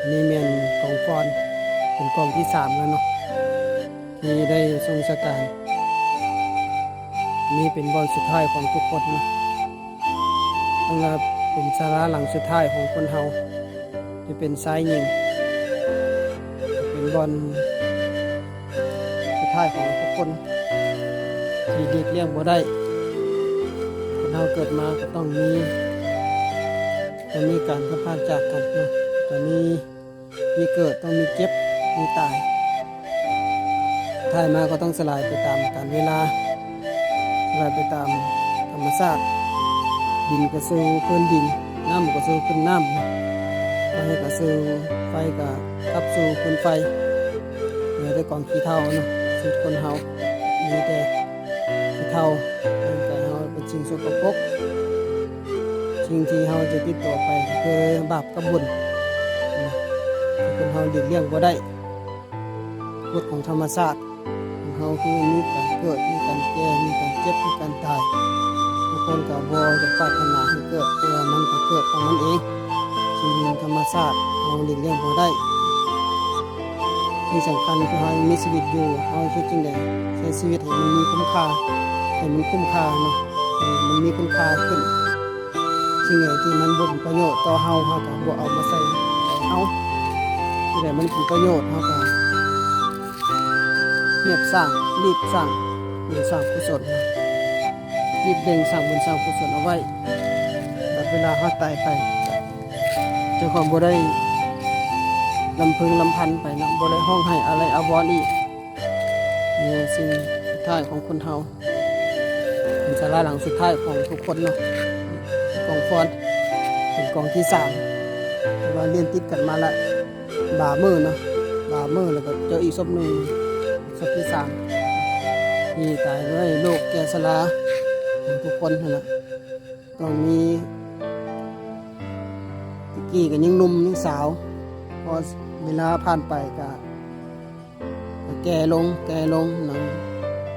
ອັນນີ້ແມ່ນກອງຟອນ ເປັນກອງທີສາມແລ້ວເນາະ ທີ່ໄດ້ສົ່ງຊະຕາ. ນີ້ເປັນບ່ອນສຸດທ້າຍຂອງທຸກຄົນເນາະ ເພາະວ່າເປັນສາລາຫຼັງສຸດທ້າຍຂອງຄົນເຮົາ ທີ່ເປັນຊາຍຍິງ ເປັນບ່ອນສຸດທ້າຍຂອງທຸກຄົນ ທີ່ຫຼີກລ່ຽງບໍ່ໄດ້. ຄົນເຮົາເກີດມາກໍຕ້ອງມີ ຕ້ອງມີການພັດພາກຈາກກັນເນາະ ກໍມີ ມີເກີດ ຕ້ອງມີເຈັບ ມີຕາຍ ທ້າຍມາກໍຕ້ອງສະຫຼາຍໄປຕາມການເວລາ ສະຫຼາຍໄປຕາມທຳມະຊາດ. ດິນກໍສູ່ພື້ນດິນ ນ້ຳກໍສູ່ພື້ນນ້ຳ ໄຟກໍສູ່ ໄຟກໍກັບສູ່ພື້ນໄຟ ເຫຼືອແຕ່ກອງຂີ້ເຖົ້າເນາະ. ຊີວິດຄົນເຮົາມີແຕ່ ຜູ້ເຖົ້າ ຮ່າງກາຍເຮົາເປັນສິ່ງສົກກະປົກ ສິ່ງທີ່ເຮົາຈະຕິດຕໍ່ໄປກໍຄືບາບກັບບຸນ ທີ່ຄົນເຮົາຫຼີກລ່ຽງບໍ່ໄດ້ ກົດຂອງທຳມະຊາດ. ຄົນເຮົາຄືມີການເກີດ ມີການແກ່ ມີການເຈັບ ມີການຕາຍ. ບາງຄົນກໍບໍ່ຢາກປາດຖະໜາໃຫ້ເກີດ ແຕ່ວ່າມັນກໍເກີດຂອງມັນເອງ ສິ່ງທຳມະຊາດເຮົາຫຼີກລ່ຽງບໍ່ໄດ້. ສິ່ງສຳຄັນຄືເຮົາຍັງມີຊີວິດຢູ່ ເຮົາເຮັດຈັ່ງໃດໃຊ້ຊີວິດໃຫ້ມັນມີຄຸນຄ່າ ໃຫ້ມັນຄຸ້ມຄ່າເນາະ ໃຫ້ມັນມີຄຸນຄ່າຂຶ້ນ. ສິ່ງໃດທີ່ມັນບໍ່ມີປະໂຫຍດຕໍ່ເຮົາ ເຮົາກໍບໍ່ເອົາມາໃສ່ໃຈເຮົາ ສິ່ງໃດມັນເປັນປະໂຫຍດ ເຮົາກໍຮຽບສ້າງ ຮີບສ້າງບຸນສ້າງກຸສົນ ຮີບເລັ່ງສ້າງບຸນສ້າງກຸສົນເອົາໄວ້. ແຕ່ເວລາເຮົາຕາຍໄປ ເຈົ້າຂອງບໍ່ໄດ້ລຳເພິງລຳພັນໄປເນາະ ບໍ່ໄດ້ຮ້ອງໄຫ້ອາໄລອາວອນອີກ. ນີ້ສິ່ງສຸດທ້າຍຂອງຄົນເຮົາ ເປັນສາລາຫຼັງສຸດທ້າຍຂອງທຸກຄົນເນາະ ກອງຟອນ ເປັນກອງທີສາມ ແຕ່ວ່າລຽນຕິດກັນມາລະບາມື້ເນາະ ບາມື້ ແລ້ວກໍເຈີອີກສົບໜຶ່ງ ສົບທີສາມ ທີ່ຕາຍດ້ວຍໂລກແກ່ຊະລາຂອງທຸກຄົນຫັ້ນລະ. ຕ້ອງມີ ແຕ່ກີ້ກໍຍັງໜຸ່ມຍັງສາວ ພໍເວລາຜ່ານໄປກໍ ກໍແກ່ລົງ ແກ່ລົງ ໜັງ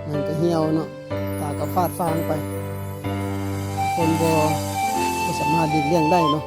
ໜັງກໍຫ່ຽວເນາະ ຕາກໍຟາດຟາງໄປ ຄົນບໍ່ ບໍ່ສາມາດຫຼີກລ່ຽງໄດ້ເນາະ.